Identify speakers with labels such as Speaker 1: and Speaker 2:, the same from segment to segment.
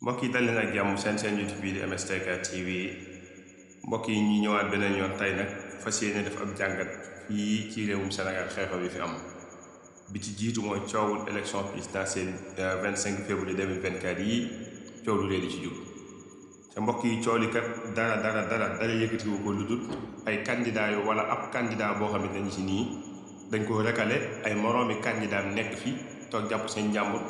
Speaker 1: mbokk yi dal leen ak jàmm seen YouTube bii di MSTK TV mbokk yi ñu ñëwaat beneen yoon tey nag fas yéene def ab jàngat fii ci réewum Sénégal xew-xew yi fi am bi ci jiitu mooy coowul élection présidentielle 25 février 2024 yi coow lu réer ci jub te mbokk yi coow li kat dara yëkkatiwu ko lu dul ay candidat yu wala ab candidat boo xamante ne ci nii dañ ko recalé ay moroomi candidat nekk fi toog jàpp seen njàmbur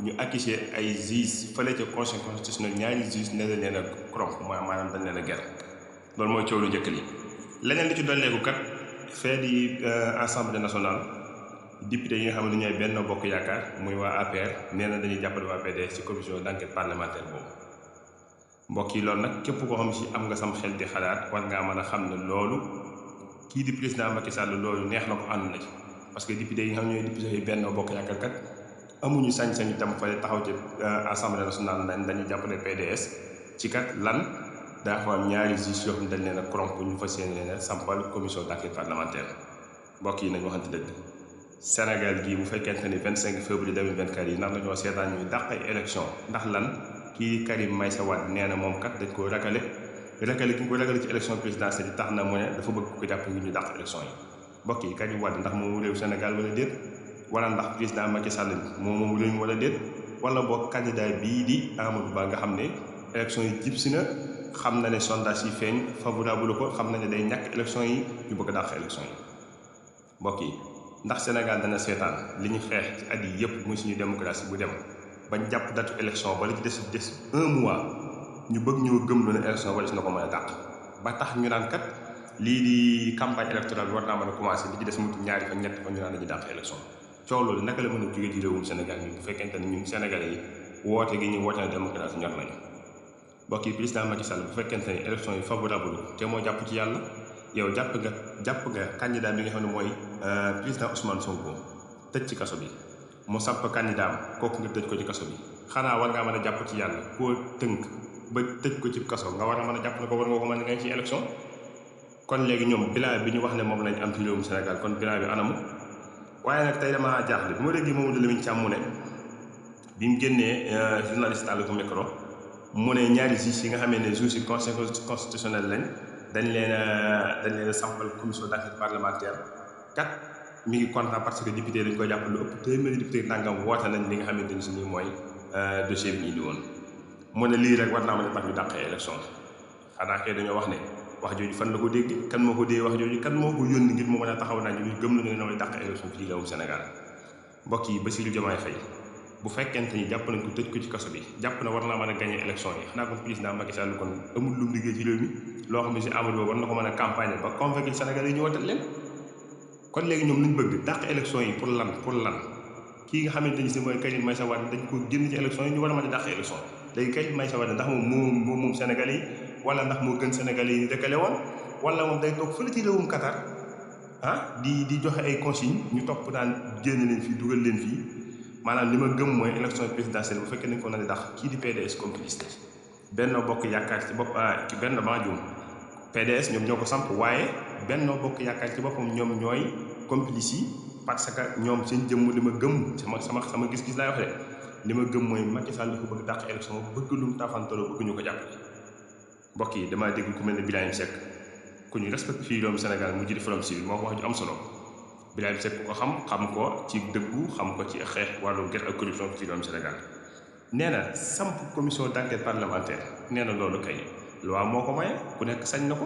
Speaker 1: ñu accusé ay juge fële ca conseil constitutionnel ñaari juge ne dañ leen a corrompre maanaam dañ leen a ger loolu mooy coow lu njëkk li leneen li ci dolleeku kat fee di assemblée nationale député yi nga xam ne ñooy Benno Bokk Yaakaar muy waa APR nee na dañuy jàppale waa PDS ci commission d'enquête parlementaire boobu mbokk yi loolu nag képp koo xam si am nga sam xel di xalaat war ngaa mën a xam ne loolu kii di président Macky Sall loolu neex na ko ànd na ci parce que député yi nga xam ne ñooy député yi Benno Bokk Yaakaar kat amuñu sañ-sañ itam fale taxaw ci assemblée nationale nañ dañuy jàppale PDS ci kat lan daa fa am ñaari juges yoo xam ne dañ leen a corrompre ñu fas yéene leen a sampal commission d'enquête parlementaire mbokk yi nañ waxante dëgg Sénégal gii bu fekkente ni 25 février 2024 yi ndax dañoo seetaan ñuy dàq ay élection ndax lan kii Karim Meïssa Wade nee na moom kat dañ koo rakale ki ñu ko rakale ci élection présidentielle yi tax na mu ne dafa bëgg ko jàpp ngir ñu dàq élection yi mbokk yi Karim Wade ndax moom réew Sénégal wala déet wala ndax président Macky Sall moom réew mi wala déet wala boog candidat bii di Amadou Ba nga xam ne élection yi jib si na xam na ne sondage yi feeñ favorable ko xam na ne day ñàkk élection yi ñu bëgg a dàq élection yi mbokk yi ndax Sénégal dana seetaan li ñu xeex ci at yi yëpp muy suñu démocratie bu dem bañ jàpp datu élection wala ci des un mois ñu bëgg ñoo gëm lu ne élection wala si na ko mën a dàq ba tax ñu naan kat lii di campagne électorale war naa mën a commencé li ci des mu ñaari fa ñett fa ñu naan dañuy dàq élection coow loolu naka la mën a jógee ci réewum Sénégal ñun bu fekkente ne ñun Sénégalais yi woote gi ñu woote na démocratie ñor nañu mbokk yi président Macky Sall bu fekkente ne élection yi favorable te moo jàpp ci yàlla yow jàpp nga candidat bi nga xam ne mooy président Ousmane Sonko tëj ci kaso bi mu samp candidat am kooku nga tëj ko ci kaso bi xanaa war ngaa mën a jàpp ci yàlla koo tënk ba tëj ko ci kaso nga war a mën a jàpp ne ko war nga ko mën a ngay ci élection kon léegi ñoom bilan bi ñu wax ne moom lañ am ci réewum Sénégal kon bilan bi anamu waaye nag tey damaa jaaxle bu ma déggee Mamadou Lamine Thiam mu ne bi mu génnee journaliste àll ko micro mu ne ñaari juges yi nga xamee ne juges yi conseil constitutionnel lañ dañ leen a sampal commission d'enquête parlementaire kat mi ngi kontaan parce que député dañ koy jàpp lu ëpp téeméeri député nangam woote nañ li nga xamante ni si nii mooy dossier bi ñu indi woon mu ne lii rek war naa mën a tax ñu dàqee élection xanaa kay dañoo wax ne wax jooju fan la ko dégg kan moo ko dee wax jooju kan moo ko yónni ngir mu mën a taxaw naa ñu gëm nañu ne mooy dàq élection fii réewum Sénégal mbokk yi Bassirou Diomaye Faye bu fekkente ni jàpp nañ ko tëj ko ci kaso bi jàpp na war naa mën a gagné élection yi xanaa kon président Macky Sall kon amul lu mu liggéey ci réew mi loo xam ne si Amadou Ba war na ko mën a campagne ba convaincre Sénégalais yi ñu wotal leen kon léegi ñoom luñ bëgg dàq élection yi pour lan kii nga xamante ni si mooy Karim Meïssa Wade dañ ko génn ci élection yi ñu war a mën a dàq élection léegi Karim Meïssa Wade ndax moom Sénégalais yi wala ndax moo gën Sénégalais yi ñu dëkkale woon wala moom day toog fële ci réewum Qatar di joxe ay consignes ñu topp daan génn leen fii dugal leen fii maanaam li ma gëm mooy élection présidentielle bu fekkee nañ ko na dax kii di PDS complice Benno Bokk Yaakaar ci bopp ci benn banjum PDS ñoom ñoo ko samp waaye Benno Bokk Yaakaar ci boppam ñoom ñooy complice yi parce que ñoom seen jëmm li ma gëm sama gis-gis laay wax de li ma gëm mooy Macky Sall dafa bëgg dàq élection bëgg lu mu taafantaloo bëgg ñu ko jàppale mbokk yi damaa dégg ku mel ne Birahim Seck ku ñu respecté fii doomu Sénégal mu jiite Forum Civil moo ko wax ju am solo Birahim Seck ko xam ko ci dëggu xam ko ci xeex wàllu guerre ak corruption fii doomu Sénégal nee na samp commission d'enquête parlementaire nee na loolu kay loi moo ko maye ku nekk sañ na ko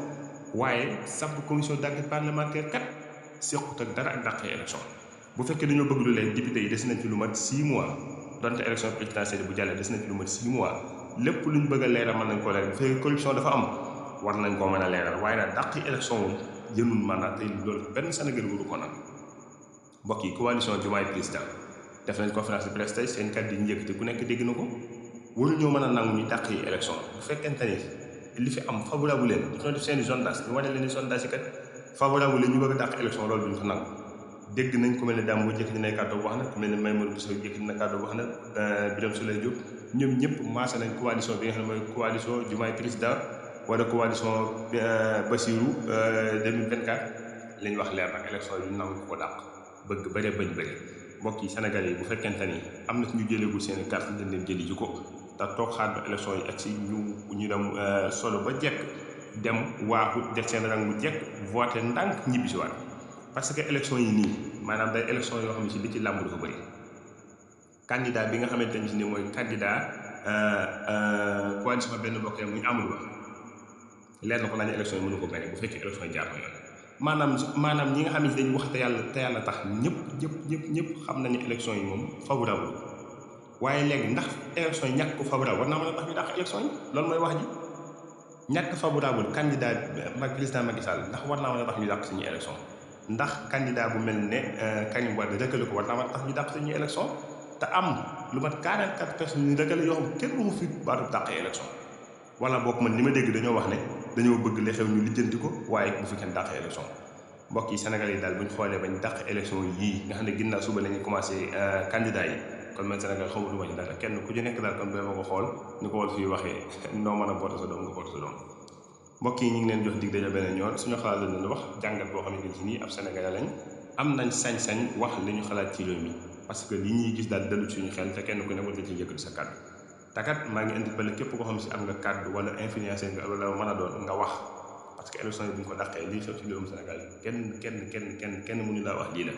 Speaker 1: waaye samp commission d'enquête parlementaire kat sequt ak dara ak dàqee élection bu fekkee dañoo bëgg lu leen député yi des nañ ci lu mat 6 mois donte élection présidentielle bu jàllee des nañ ci lu mat 6 mois lépp luñ bëgg a leeral mën nañ koo leeral bu fekkee corruption dafa am war nañ koo mën a leeral waaye nag dàqi élection moom jënul maanaam tey loolu benn Sénégal waru ko nag mbokk yi coalition Diomaye président def nañ conférence de presse tey seen kàddu yi ñu yëkkati ku nekk dégg na ko waru ñoo mën a nangu ñu dàqi élection bu fekkente ni li fi am favorable leen ñoo def seen i sondage ñu wane leen i sondage yi kat favorable leen ñu bëgg a dàq élection loolu duñ ko nangu dégg nañ ku mel ne Dame bu jëkk dina kàddu wax na ku mel ne Maïmouna Bousso jëkk dina kàddu wax na Birame Souleye Diop ñoom ñëpp maase nañ coalition bi nga xam ne mooy coalition Diomaye président wala coalition Bassirou 2024 lañ wax leer nag élection yi nangu ko dàq bëgg bëri mbokk yi Sénégalais yi bu fekkente ni am na ci ñu jëleegul seen carte dañ leen jëli ji ko te toog xaar ba élection yi ak si ñu dem solo ba jekk dem waaxu def seen rang bu jekk voté ndànk ñibbi si waat parce que élection yi nii maanaam day élection yoo xam ne si li ci làmb dafa bëri candidat bi nga xamante ne si ni mooy candidat coalition benn bokk muy Amadou Ba leer na ko nañu élection yi mënu ko gagné bu fekkee élection yi jaar na yoon maanaam ñi nga xam ne dañu wax te yàlla tax ñëpp xam nañu élection yi moom favorable waaye léegi ndax élection yi ñàkk ko favorable war naa mën a tax ñu dàq élection yi loolu mooy wax ji ñàkk favorable candidat président Macky Sall ndax war naa mën a tax ñu dàq suñu élection ndax candidat bu mel ne Karim Wade rëkkale ko war naa mën a tax ñu dàq suñu élection te am lu mat 44 personnes ñu rëkkale yoo xam kenn waxu fi baatu dàqee élection wala bokk man li ma dégg dañoo wax ne dañoo bëgg li xew ñu lijjanti ko waaye bu fi kenn dàqee élection mbokk yi Sénégal yi daal bu ñu xoolee bañ dàq élection yii nga xam ne ginnaaw suba la ñuy commencé candidat yi kon man Sénégal xaw ma du ma ci dara kenn ku ci nekk daal kon bee ma ko xool ñu ko war fii waxee noo mën a boota sa doom nga boota sa doom mbokk yi ñu ngi leen jox dig dañoo beneen yoon suñu xalaat la leen wax jàngat boo xamante ne si nii ab Sénégalais lañ am nañ sañ-sañ wax li ñu xalaat ci réew mi parce que li ñuy gis daal dalut suñu xel te kenn ku ne war nga ci yëkkati sa kàddu takat maa ngi indi bale képp koo xam si am nga kàddu wala influenceur nga wala mën a doon nga wax parce que élection yi bu ñu ko dàqee lii xew ci réewum Sénégal kenn mënu laa wax lii la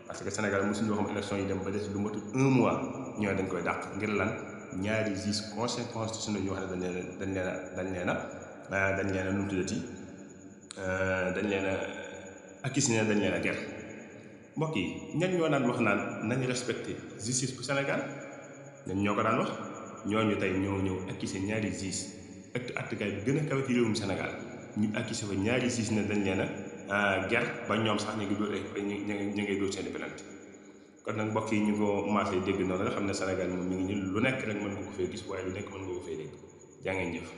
Speaker 1: parce que Sénégal mosuñu xam élection yi dem ba des lu matul 1 mois ñoo dañ koy dàq ngir lan ñaari juge conseil constitutionnel ñu wax ne dañ leen a nu mu tuddati dañ leen a accusé dañ leen a ger mbokk yi ñan ñoo daan wax naan nañu respecté justice bu Sénégal ñan ñoo ko daan wax ñooñu tey ñoo ñëw accusé ñaari juge attekaay bi gën a kawe ci réewum Sénégal ñu accusé fa ñaari juge ne dañ leen a ger ba ñoom sax ñu ngi dóor ñu ngi dóor seen i plainte kon nag mbokk yi ñu ko commencé dégg noonu nga xam ne Sénégal moom mi ngi ñu lu nekk rek mën nga ko fee gis waaye lu nekk mën nga ko fee dégg jaa ngeen jëf